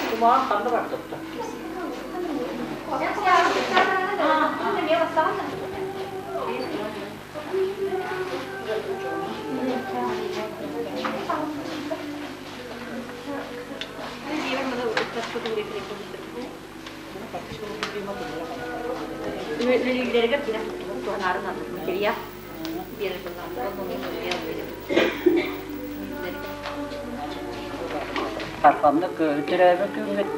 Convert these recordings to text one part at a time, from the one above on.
Кумаҕан ханна барда? Үлэлииллэригэр кини туһанаарын материал биэрэр Ханнык төрөөбүт күҥҥүт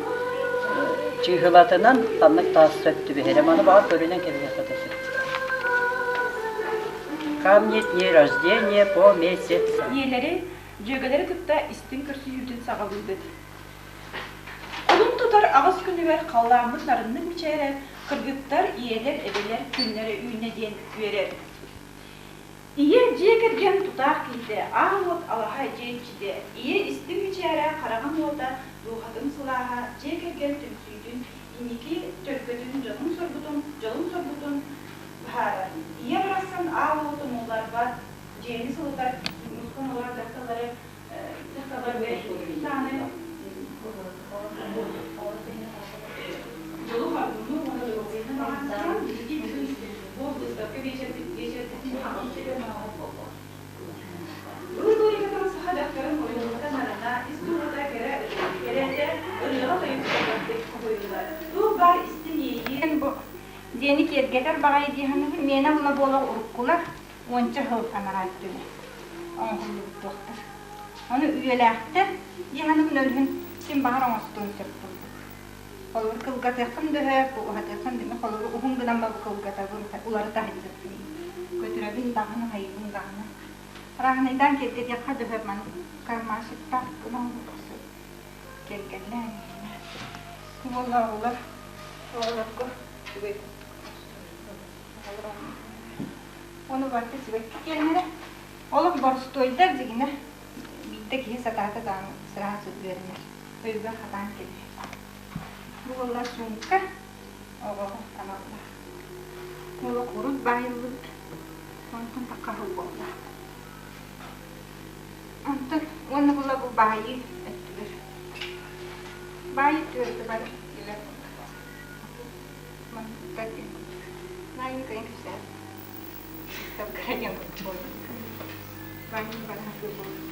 чыыһылатынан ханнык таас сөп түбэһэрэ маны баҕар көрүнэн кэбиһиэххэ да сөп. Камни дни рождения по месяцам. Ийэлэри, дьүөгэлэри кытта истиҥ көрсүһүүтүн саҕалыыбыт. Кулун тутар аҕыс күнүгэр халлааммыт нарыннык мичээрэ кыргыттар, ийэлэр, эбэлэр күннэрэ үүннэ диэн үөрэбит. Ийэ дьиэ кэргэн тутаах киһитэ, аал уот алаһа дьиэ иччитэ, ийэ истиҥ мичээрэ, хараҕын уота, дууһатын сылааһа, дьиэ кэргэн түмсүүтүн, инники төлкөтүн, дьонун-соргутун, дьолун-соргутун быһаарар. Ийэ барахсан аал уоту умулларбат, дьиэни сылытар, мустан олорор дьахталлары дьахталларга даҕаны дьолу-соргуну уонна доруобуйаны баҕаран, биһиги бүгүн бу выставка биэчэрбит биэчэрбитин Былыр-былыргыттан саха дьахтарын ойуулата нарына, ис дууһата кэрэ кэрэтэ, ырыаҕа-тойукка элбэхтик хоһуйуллар. Туох баар истиҥ иэйии Бу дьиэни киэргэтэр баҕайы дии саныыбын. Миэнэ уонна буолар уруккулар уонча сыл анараа өттүнэ оҥоһуллубут Ону үйэлээхтэр дии саныыбын өлүһүн ким баҕар оҥостуон сөп курдук. Холобур, кылгатыаххын да сөп, уһатыаххын да холобур, уһун гынан ба кылгатабын, уларыта сылдьабын. Көтүрэбин даҕаны, хайыыбын даҕаны. Арааһынайдаан киэргэтиэххэ да сөп, маны кармашиктаах гынан сөп. Киэргэллээн Буоллаҕылар оҕолорго үчүгэй курдук. Ону барыта сибэкки киэннэрэ. Олох боростуойдар дьигинэ. Биирдэ киһи сатаата даҕаны сразу үөрэнэр. Өйүгэр хатаан кэлэр. Бу буолла суумка оҕоҕо аналлаах. Олох урут баайыллыбыт. Онтон таххаһыл буолла. Онтон уонна була бу баайыы өттүгэр. Баайыы өттүгэр бары илэр Манныктар диэн курдук. Наайын кыайан кэпсээбит. Кыра диэн курдук буолбут. Баайын бары сатыыр буолбут.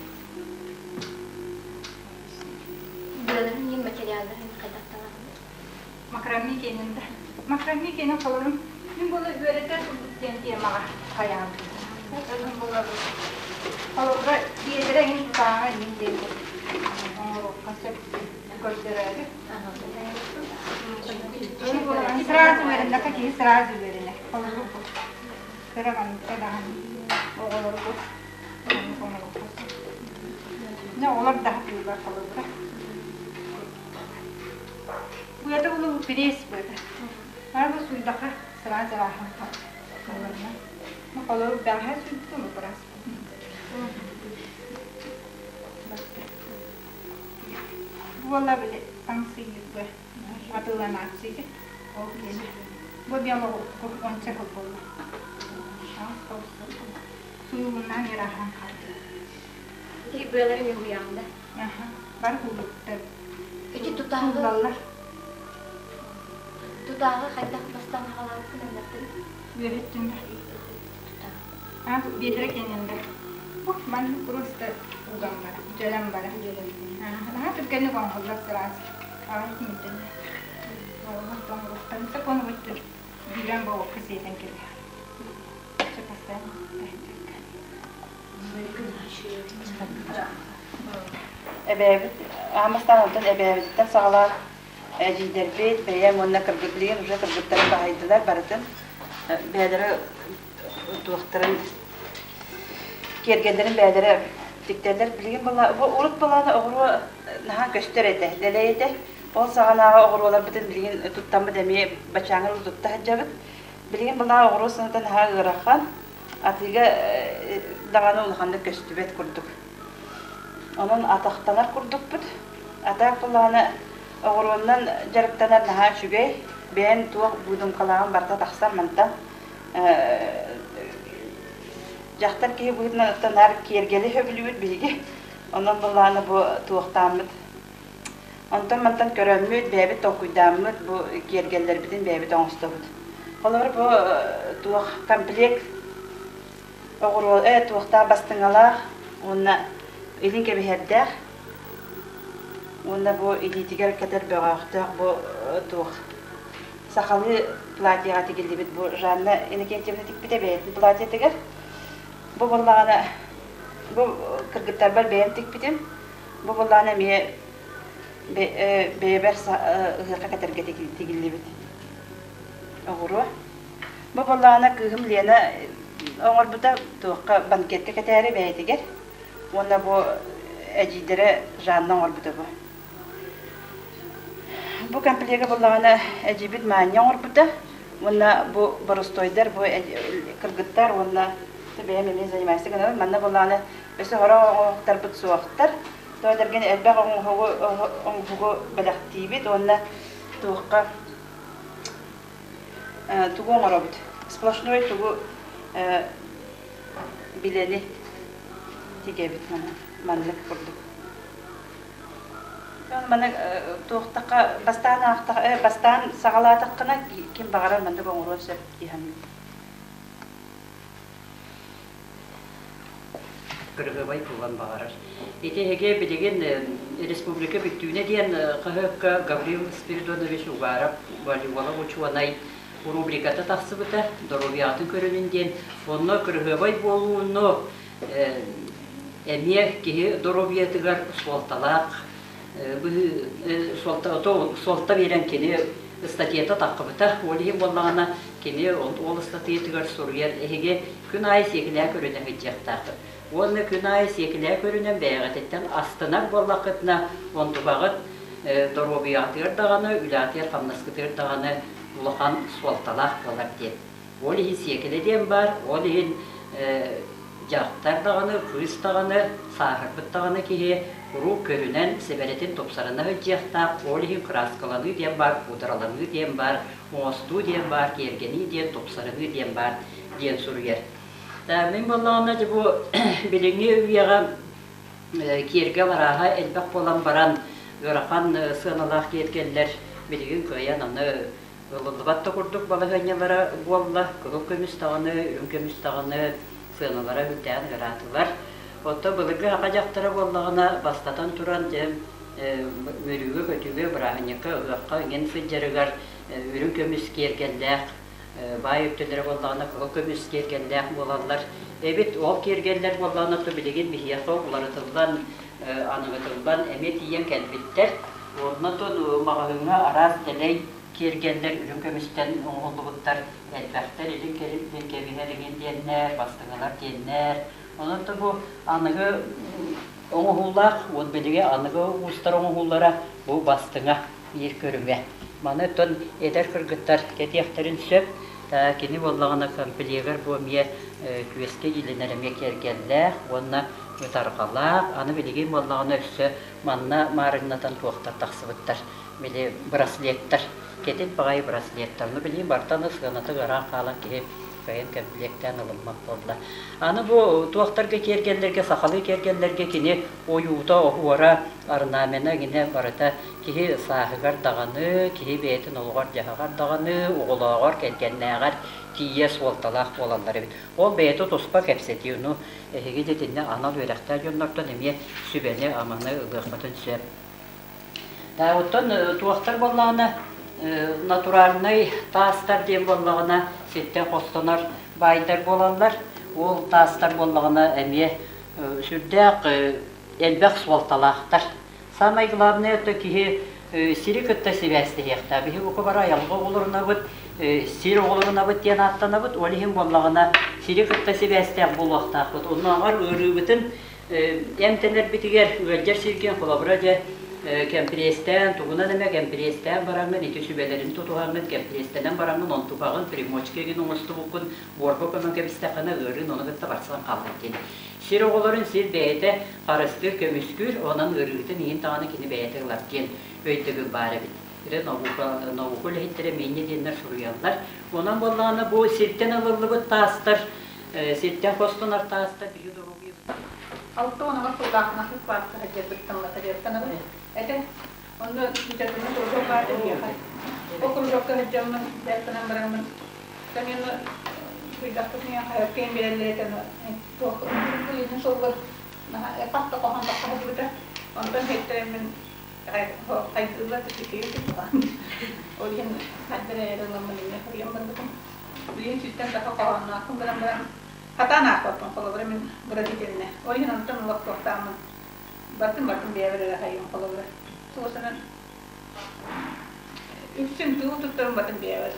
Быаларын иин материалларын хайдах таҥаһын? Макраме киэнин да. Макраме киэнин холорум. Мин буола үөрэтэр курдук диэн темаҕа хайаабытым. Өлүм буолабын. Холобура, биэдэрэ эҥин тутааҕа эҥин диэн оҥоруохха сөп көрдөрөөрү. Сразу үөрэннэххэ киһи сразу үөрэнэр. Холобур бу кыра манныка даҕаны оҕолорго маннык оҥоруохха сөп. Дьэ оҕолор да сатыыллар холобура. Быата булу пресс быата. Бары суйдаха сразу ааһан хаалларна. Холобур бэҕэһээ суйдум быраас. Буола били таҥсыйыырга атыыланааччы ол диэн бу биологку уонча сыл буолла. Суйулуннаан ырааһан хаалла. Ити быалары уһуйаҕын да? Аха, бар кулуттар. Ити тутааҕы Сууллаллар. Тутааҕы хайдах бастаан хаалаабыккын ыллартын? Үөһүттүн да. Аа, биэдэрэ кэннинде. Бу маннык просто уган бара, дьөлөн бара. Наһаа түргэнник оҥоһуллар сразу. Аҕай түмүктэнэ. Оҕолор тоҥоруохтарын сөп ону бүттүн. Биирэн буолуохха сиэтэн кэлиэх. Чэ, постоянно Эбээбит аан бастаан онтон эбээбититтэн саҕалаан эдьиийдэрбит, бэйэм уонна кыргыт билигин уже кыргыттарым баһыйдылар барытын бэйэлэрэ туохтарын киэргэллэрин бэйэлэрэ тиктэллэр. Билигин была бу урут былаана оҕуруо наһаа көстөр этэ, дэлэй этэ. Ол саҕанааҕы оҕуруоларбытын билигин туттаммыт эмиэ бачааҥҥа тутта сылдьабыт. Билигин былаа оҕуруо сыаната наһаа ыарахан, атыыга даҕаны улаханнык көстүбэт курдук. Онон атахтанар курдукпут. Атаах былаана оҕуруоннан дьарыктанар наһаа үчүгэй. Бэйэн туох быыдымкалааҕын барыта тахсар мантан. Дьахтар киһи быһыытынан оттон наар киэргэли сөбүлүүбүт биһиги. Онон былаана бу туохтааммыт. Онтон-мантан көрөммүт, бэйэбит толкуйдааммыт бу киэргэллэрбитин бэйэбит оҥостобут. Холобур, бу туох комплект оҕуруо туохтаах бастыҥалаах уонна илин кэбиһэрдээх уонна бу илиитигэр кэтэр бөҕөөхтөөх бу туох сахалыы платьеҕа тигиллибит бу Жанна Иннокентьевна тикпитэ бэйэтин платьетыгар. Бу буоллаҕына бу кыргыттарбар бэйэм тикпитим. Бу буоллаҕына эмиэ бэйэбэр ыһыахха кэтэргэ тигиллибит оҕуруо. Бу буоллаҕына кыыһым Лена оҥорбута туохха банкетка кэтээри бэйэтигэр уонна бу эдьиийдэрэ Жанна оҥорбута бу. Бу комплега буоллаҕына эдьиийбит Маня оҥорбута уонна бу боростуойдар бу кыргыттар уонна бэйэм эмиэ занимайся гынабын. Манна буоллаҕына өссө сорох оҥоһуктарбыт суохтар. Тоҕо этэргин элбэх оҥоһугу оҥоһугу бэлэхтиибит уонна туохха тугу оҥоробут? Сплошной тугу билэни тигэбит маннык курдук. Маны туохтаха бастаан аахтах бастаан саҕалаатаххына ким баҕарар маннык оҥоруон сөп дии саныыбын. Кырыһыабай буолан баҕарар. Ити эһиги билигин республика бүттүүнэ диэн хаһыакка Гаврил Спиридонович Угаров волейбола учуонай рубриката тахсыбыта доруобуйаҕытын көрүнүн диэн. Онно кырыһыабай буолууну эмиэ киһи доруобуйатыгар суолталаах суолта биэрэн кини ыстатыйата таххыбыта. Ол иһин буоллаҕына кини ол ыстатыйатыгар суруйар эһиги күн аайы сиэкилээ көрүнэ сылдьыахтааххыт. Уонна күн аайы сиэкилээ көрүнэн бэйэҕититтэн астынар буоллаххытына, онтукаҕыт доруобуйаҕытыгар даҕаны, үлэҕитигэр-хамнаскытыгар даҕаны улахан суолталаах буолар диэн. Ол иһин сиэкилэ диэн баар, ол иһин дьахтар даҕаны, кыыс даҕаны, сааһырбыт даҕаны киһи куруук көрүнэн, сэбэрэтин тупсарына сылдьыахтаах, ол иһин кырааскаланыы диэн баар, пудраланыы диэн баар, оҥостуу диэн баар, киэргэнии диэн, тупсарыныы диэн баар диэн суруйар. Мин буоллаҕына дьэ бу билиҥҥи үйэҕэ киэргэл арааһа элбэх буолан баран ыарахан сыаналаах киэргэллэр билигин кыайан аны ылыллыбат да курдук балаһыанньалара буолла. Кыһыл көмүс даҕаны, үрүҥ көмүс даҕаны сыаналара үрдээн ыараатылар. Оттон былыргы саха дьахтара буоллаҕына, бастатан туран, дьэ, үөрүүгэ-көтүүгэ, бырааһынньыкка, ыһыахха иҥэн сылдьарыгар үрүҥ көмүс киэргэллээх, баай өттүлэрэ буоллаҕына, кыһыл көмүс киэргэллээх буолаллар эбит. Ол киэргэллэр буоллаҕына, то билигин биһиэхэ уларытыллан, аныгытыллан эмиэ тиийэн кэлбиттэр. Онно тон маҕаһыыҥҥа араас дэлэй киэргэллэр үрүҥ көмүстэн оҥоһуллубуттар элбэхтэр, илин кэлин кэбиһэр иҥин диэннэр, бастыҥалар диэннэр. Онон да бу аныгы оҥоһуулаах, вот билиги аныгы уустар оҥоһуулара бу бастыҥа биир көрүҥэ. Маны оттон эдэр кыргыттар кэтиэхтэрин сөп. Кини буоллаҕына комплегар бу эмиэ күөскэ иилинэр эмиэ киэргэллээх уонна ытарҕалаах. Аны билигин буоллаҕына өссө манна маарыҥнатан туохтар тахсыбыттар. Били браслеттар, кэтит баҕайы браслеттар. Ну билигин бартан сыаната ыараан хаалан киһи кыайан кэмпилиэктээн ылыммат буолла. Аны бу туохтарга киэргэллэргэ, сахалыы киэргэллэргэ кини ойуута, оһуора, орнамена эҥинэ барыта киһи сааһыгар даҕаны, киһи бэйэтин олоҕор-дьаһаҕар даҕаны, оҕолооҕор, кэргэннээҕэр тиийэ суолталаах буолаллар эбит. Ол бэйэтэ туспа кэпсэтии, ону эһиги да итиннэ анал үөрэхтээх дьоннортон эмиэ сүбэни-аманы ылыаххытын сөп. Оттон туохтар буоллаҕына, натуральнай таастар диэн буоллаҕына, сиртэн хостонор баайдар буолаллар. Ол таастар буоллаҕына эмиэ сүрдээх элбэх суолталаахтар. Самое главное, это киһи сири кытта сибээстэһиэхтээх. Биһиги бука бары айылҕа оҕолорунабыт, сир оҕолорунабыт диэн ааттанабыт. Ол иһин буоллаҕына сири кытта сибээстээх буолуохтаахпыт. Оннооҕор ыарыыбытын эмтэнэрбитигэр ыалдьар сиргин холобура дьэ кэмпириэстээн, тугунан эмэ кэмпириэстээн бараҥҥын, ити сүбэлэрин тутуһаҥҥын, кэмпириэстэнэн бараҥҥын, онтукаҕын примочка игин оҥостубуккун буорга көмөн кэбистэххинэ ыарыын ону кытта барсан хаалар диэн. Сир оҕолорун сир бэйэтэ харыстыыр, көмүскүүр, онон ыарыытын иһин даҕаны кини бэйэтэ ылар диэн өйдөбүл баар эбит. Ити наука, наука үлэһиттэрэ миинньэ диэннэр суруйаллар. Онон буоллаҕына бу сиртэн ылыллыбыт таастар, сиртэн хостонор таастар биһиги доруобуйабыт 68 сыллаах Нахык бааска сылдьарбыттан матырыйалтан ылын. Этэ. Онно литературнай кружок баар биһиэхэ. Ол кружокка сылдьаммын, дьарыктанан бараммын, мен суруйдахпытына хаһыакка биэрэллэр этэ, туох сылгы хас да хоһоон тахса сылдьыбыта. Онтон сиэттэрэммин хайгыыллар үчүгэй Ол иһин хайдах эрэ ыламмын эмиэ суруйан барбытым. Билигин сүүстэн тахса хоһоонноохпун гынан баран хатаан аахпаппын, холобура мин выразительнэ. Ол иһин онтон олохтуохтааммын бартын-бартын бэйэбэр эрэ хайыым холобура. Суосанан үксүн туу туттарым батын бэйэбэр.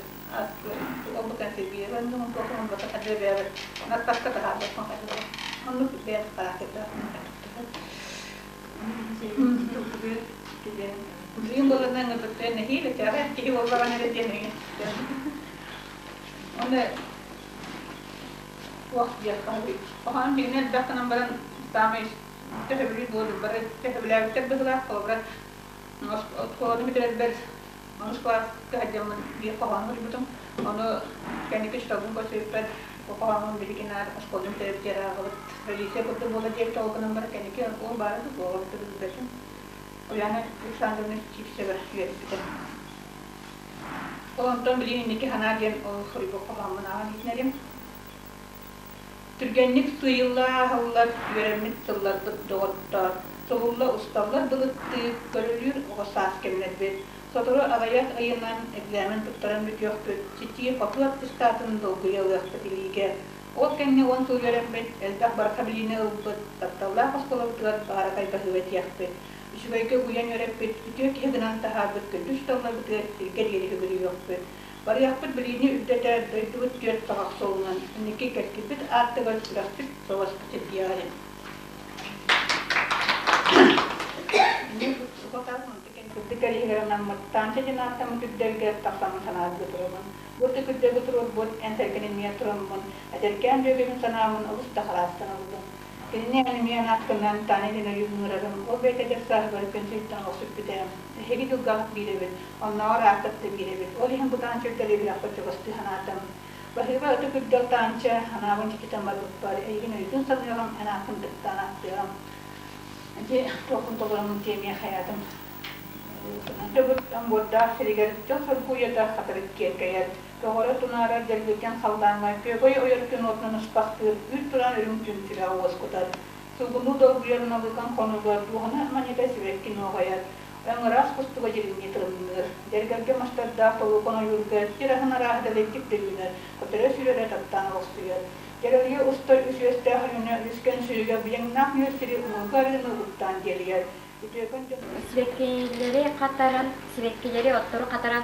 Ол консервирован дуу, туохун бата хадыы бэйэбэр. Наспаска таһаарбаппын хайдах. Оннук бэйэм характердаахпын хайдах. Билигин буолларынан ыҥырбыттар нэһиилэ кэҕэ киһи буоллаҕына эрэ диэн Оны туох диэххэ хоһоон дьиҥинэ элбэх гынан баран саамай төһөбүлүү буолар бары төһөбүлээбиттэр быһыылаах холобура оскуоланы бүтэрэрбэр онус кылааска сылдьаммын биир хоһоон суруйбутум ону кэнники учууталбын көрсүбүппэр бу хоһооммун билигин оскуоланы бүтэрэрбитигэр ааҕабыт традиция курдук буола диэбит ол гынан баран кэнники ол баара да суоҕа эбитэ билбэтим Ульяна Александровна Сивцева үөрэппитэ. Ол онтон билигин инники санаа диэн ол суруйбут хоһооммун ааҕан иһитинэрим. Түргэнник сыыйылла ааһаллар, үөрэммит сылларбыт доҕоттоор, субулла усталлар былыттыы, көрүлүүр оҕо саас кэмнэрбит. Сотору аҕыйах ыйынан экзамен туттаран бүтүөхпүт, ситии-хотуу аттестатын долгуйа ылыахпыт илиигэ. Ол кэннэ 10 сыл үөрэммит, элбэх барҕа билиини ылбыт, тапталлаах оскуолабытыгар баараҕай баһыыба этиэхпит. Үчүгэйгэ угуйан үөрэппит, үтүө киһи гынан таһаарбыт күндү учууталларбытыгар сиргэ диэри сүгүрүйүөхпүт. Барыахпыт билиини үрдэтэ, дойдубут түөрт саҕах суолунан инники кэскилбит ааттыгар сүрэхпит суоласпыт сирдиэҕэ. Сырдык кэлиһигэр анаммыт Таанча диэн ааттаммыт үрдэлгэ тахсаммын санааргыы турабын. Бу ытык үрдэлгэ туруорбут эн сэргэнин миэн тураммын, эдэркээн дьүөгэбин санааммын олус да хараастан ыллым. Кинини эн эмиэ анааккынан Таня диэн ойууну ыҥырарым, ол бэйэтэ эдэр сааһыгар күн сириттэн олохсуйбута. Эһиги дьылҕаҕыт биир эбит, оннооҕор ааккыт да биир эбит. Ол иһин бу Таанча үрдэли үрэххэ чугастыы санаатым. Баһыыба ытык үрдэл Таанча, анаабын чичитэн барбыппар, эйигин өйдүүн саныаҕым, эн ааккын кытта ааттыаҕым. Ити туохпун толороммун тиэмиэ хайаатым. Төгүл оҥгуордаах сиригэр дьон соргуйата хатырык киэркэйэр. Көҕөрө тунаарар дьэлликэн халлааҥҥа күөгэй ойор күн уотунан ыспахтыыр, үүт тураан үрүҥ түүн сүрэҕи уоскутар. Сылгылыы долгуйар налыыкан хонууга дууһаны манньыта сибэкки нуоҕайар, өҥ-ыраас кустуга дьиримнии тырымныыр. Дьэргэлгэ мастардаах толуукан ойуурга сир аһын арааһа дэлэйдик да үүнэр, көтөрө-сүүрэрэ таптаан олохсуйар. Дьэрэлийэ устар үс үөстээх ойууна үскэн сүүрүгэ быйаҥнаах нүөл сири уҥуоргу арыыны угуттаан диэлийэр. Үтүөкэн дьон Сибэккилэри хатаран, сибэккилэри оттору хатаран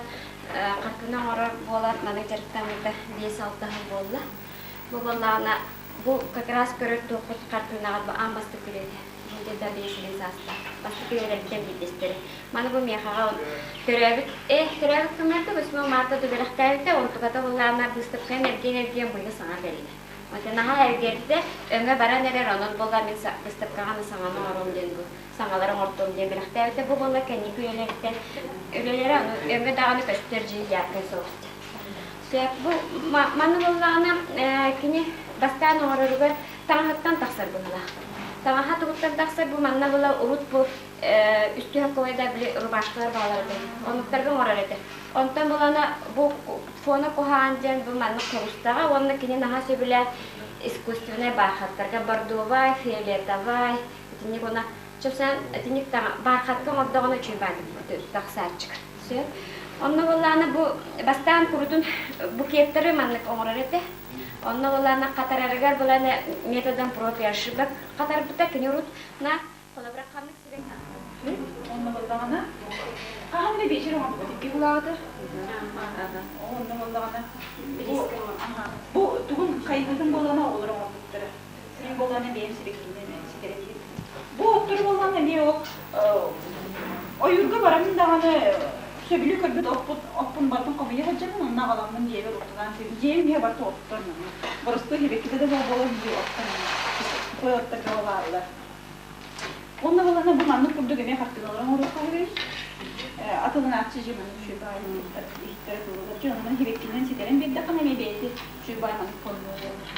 хартыына оҥорор буолан маны дьарыктаммыта 5-6 сыл буолла. Бу буоллаҕына бу как раз көрөр туохпут хартыынаҕа бу аан бастакы үлэтэ. Бу где-то 5 саастаах. Бастакы үлэлэриттэн биирдэстэрэ. Маны бу миэхэҕэ төрөөбүт төрөөбүт күммэр 8 марта бэлэхтээбитэ, онтуката буоллаҕына быыстапкам эргиэн-эргиэн быйыл саҥа кэллэ. Оттон наһаа эргэрдэ, өҥө баран эрэр, онон буолла мин быыстапкаҕа аны саҥаны оҥоруом диэн бу саҥалары оҥортуом диэн бэлэхтээбитэ. Бу буолла кэнники үлэлэриттэн үлэлэрэ ону өҥө даҕаны көстөр дьиҥ яркай соҕус. Сөп. Бу маны буоллаҕына кини бастаан оҥороругар таҥаһыттан тахсар быһыылаах. Таҥаһа тугуттан тахсар бу манна була урут бу үстүһэн кылайда били рубашкалар баалар этэ. Оннуктарга оҥорор этэ. Онтон булана бу фона куһаҕан диэн бу маннык хомустаҕа уонна кини наһаа сөбүлээн искусственнай бархаттарга бордовай, фиолетовай итинник уонна чопсаан итинник бархатка оҥордоҕуна үчүгэй баайдык тахсааччык. Сөп. Онно буоллаҕына бу бастаан курутун букеттары маннык оҥорор этэ. Онно буоллаҕына хатарарыгар булана методом проб и ошибок хатарбыта кини урут на холобура ханнык сирэй Онно буоллаҕына хаһан да биэчэр оҥорбут икки сылааҕыта. Онно буоллаҕына бу тугун хайыһытын буоллаҕына оҕолор оҥорбуттара. Мин буоллаҕына бэйэм сибэккинэн ситэрэн иһиттим. Бу оттору буоллаҕына эмиэ ол ойуурга бараммын даҕаны сөбүлүү көрбүт оппут оппун бартын хомуйа сылдьабын, онно аҕаламмын дьиэбэр оттулаан дьиэм иһэ барыта оттор боростуой сибэккитэ да буолуо дии оттор той оттор бөҕө бааллар. Уонна буоллаҕына бу маннык курдук эмиэ хартыыналары оҥоруохха үһү. Атылынааччы дьэ маннык үчүгэй баҕайы иһиттэрэ туолалар. Дьэ онон сибэккинэн ситэрэн биэрдэххинэ эмиэ бэйэтэ үчүгэй баҕайы маннык фоннуо буолар.